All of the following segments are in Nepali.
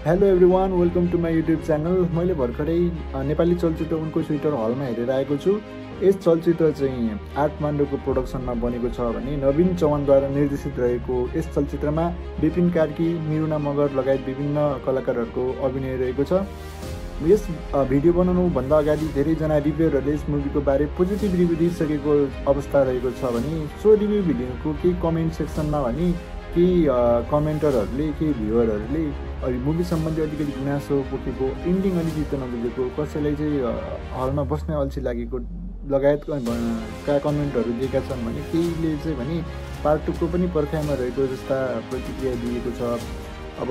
Hello everyone, welcome to my YouTube channel. मैले भर्खरै नेपाली चलचित्र उनको स्वेटर हलमा हेरेर आएको छु। यस चलचित्र चाहिँ आर्ट मान्डोको प्रोडक्सनमा बनेको छ भने नवीन चौहानद्वारा निर्देशित रहेको यस चलचित्रमा विपिन कार्की, मिरुना मगर लगायत विभिन्न कलाकारहरूको अभिनय रहेको छ। यस भिडियो बनाउनुभन्दा अगाडि धेरैजना रिभ्युअरहरूले यस मुभीको बारे पोजिटिभ रिभ्यू दिइसकेको अवस्था रहेको छ भने सो रिभ्यू भिडियोको केही कमेन्ट सेक्सनमा भने केही कमेन्टरहरूले केही भ्युअरहरूले मुभी सम्बन्धी अलिकति गुनासो पोखेको, इन्डिङ अलिक चित्त नबुझेको, कसैलाई चाहिँ हलमा बस्नै अल्छी लागेको लगायतका कमेन्टहरू दिएका छन् भने केहीले चाहिँ भने पार्ट 2 को पनि पर्खाइमा रहेको जस्ता प्रतिक्रिया दिएको छ। अब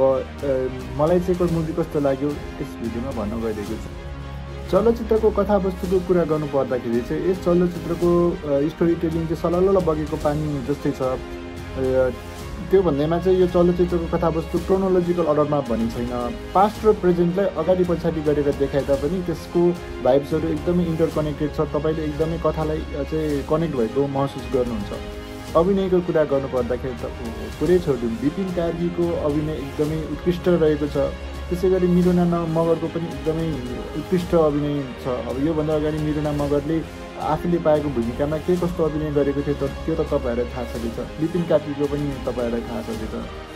मलाई चाहिँ को मुभी कस्तो लाग्यो यस भिडियोमा भन्न गइरहेको छु। चलचित्रको कथावस्तुको कुरा गर्नु पर्दाखेरि चाहिँ यस चलचित्रको स्टोरी टेलिङ चाहिँ सलल्ल बगेको पानी जस्तै छ। त्यो भन्दैमा चाहिँ यो चलचित्रको कथावस्तु क्रोनोलोजिकल अर्डरमा भन्ने छैन। पास्ट र प्रेजेन्टलाई अगाडि पछाडि गरेर देखाए तापनि त्यसको भाइब्सहरू एकदमै इन्टरकनेक्टेड छ। तपाईँले एकदमै कथालाई चाहिँ कनेक्ट भएको महसुस गर्नुहुन्छ। अभिनयको कुरा गर्नु पर्दाखेरि त पुरै छोडिदिउँ, विपिन कार्कीको अभिनय एकदमै उत्कृष्ट रहेको छ। त्यसै गरी मिरुना मगरको पनि एकदमै उत्कृष्ट अभिनय छ। अब योभन्दा अगाडि मिरुना मगरले आफूले पाएको भूमिकामा के कस्तो अभिनय गरेको थियो त्यो त तपाईँहरूलाई थाहा छँदैछ। विपिन कार्कीको पनि तपाईँहरूलाई थाहा छँदैछ।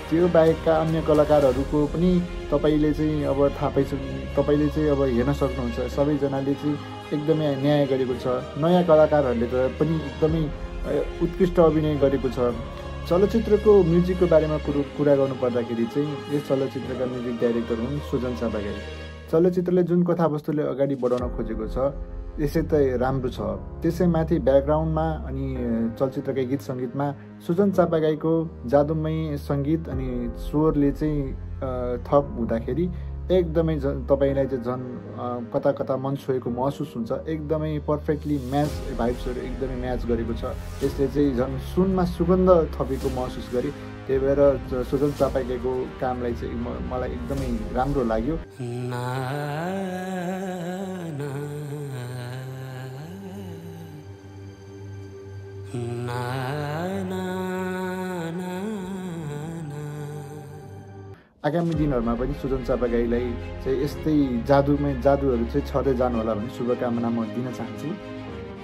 त्यो बाहेकका अन्य कलाकारहरूको पनि तपाईँले चाहिँ अब तपाईँले चाहिँ अब हेर्न सक्नुहुन्छ। सबैजनाले चाहिँ एकदमै न्याय गरेको छ। नयाँ कलाकारहरूले त पनि एकदमै उत्कृष्ट अभिनय गरेको छ। चलचित्रको म्युजिकको बारेमा कुरा गर्नु पर्दाखेरि चाहिँ यस चलचित्रका म्युजिक डाइरेक्टर हुन् सुजन चापागाई। चलचित्रले जुन कथावस्तुले अगाडि बढाउन खोजेको छ यसै त राम्रो छ। त्यसैमाथि ब्याकग्राउन्डमा अनि चलचित्रका गीत सङ्गीतमा सुजन चापागाईको जादुमय सङ्गीत अनि स्वरले चाहिँ थप हुँदाखेरि एकदमै तपाईँलाई चाहिँ झन् कता कता मन छोएको महसुस हुन्छ। एकदमै पर्फेक्टली म्याच भाइब्सहरू एकदमै म्याच गरेको छ। यसले चाहिँ झन् सुनमा सुगन्ध थपेको महसुस गरेँ। त्यही भएर सुजन चापागाईको कामलाई चाहिँ मलाई एकदमै राम्रो लाग्यो। आगामी दिनहरूमा पनि सुजन चापागाईलाई चाहिँ यस्तै जादुहरू चाहिँ छँदै जानु होला भन्ने शुभकामना म दिन चाहन्छु।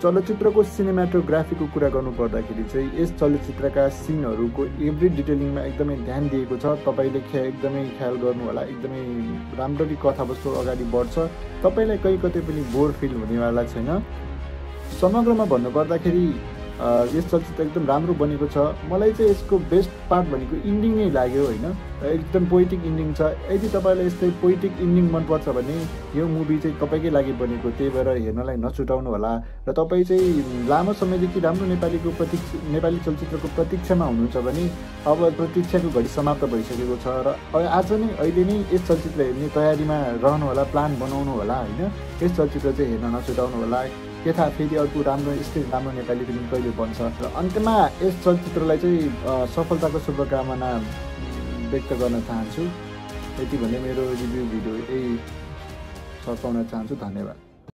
चलचित्रको सिनेमाटोग्राफीको कुरा गर्नु पर्दाखेरि चाहिँ यस चलचित्रका सिनहरूको एभ्री डिटेलिङमा एकदमै ध्यान दिएको छ। तपाईँले एकदमै ख्याल गर्नु होला। एकदमै राम्ररी कथावस्तु अगाडि बढ्छ। तपाईँलाई कतै पनि बोर फिल हुनेवाला छैन। समग्रमा भन्नुपर्दाखेरि यस चलचित्र एकदम राम्रो बनेको छ। मलाई चाहिँ यसको बेस्ट पार्ट भनेको इन्डिङ नै लाग्यो होइन। एकदम पोइटिक इन्डिङ छ। यदि तपाईँलाई यस्तै पोइटिक इन्डिङ मनपर्छ भने यो मुभी चाहिँ तपाईँकै लागि बनेको। त्यही भएर हेर्नलाई नछुटाउनु होला। र तपाईँ चाहिँ लामो समयदेखि राम्रो नेपाली चलचित्रको प्रतीक्षामा हुनुहुन्छ भने अब प्रतीक्षाको घडी समाप्त भइसकेको छ र अहिले नै यस चलचित्र हेर्ने तयारीमा रहनु होला, प्लान बनाउनु होला होइन। यस चलचित्र चाहिँ हेर्न नछुटाउनु होला। के थाहा फेरि अर्को यस्तै राम्रो नेपाली फिल्म कहिले बन्छ। र अन्त्यमा यस चलचित्रलाई चाहिँ सफलताको शुभकामना व्यक्त गर्न चाहन्छु। यति भन्दै मेरो रिभ्यू भिडियो यही सकाउन चाहन्छु। धन्यवाद।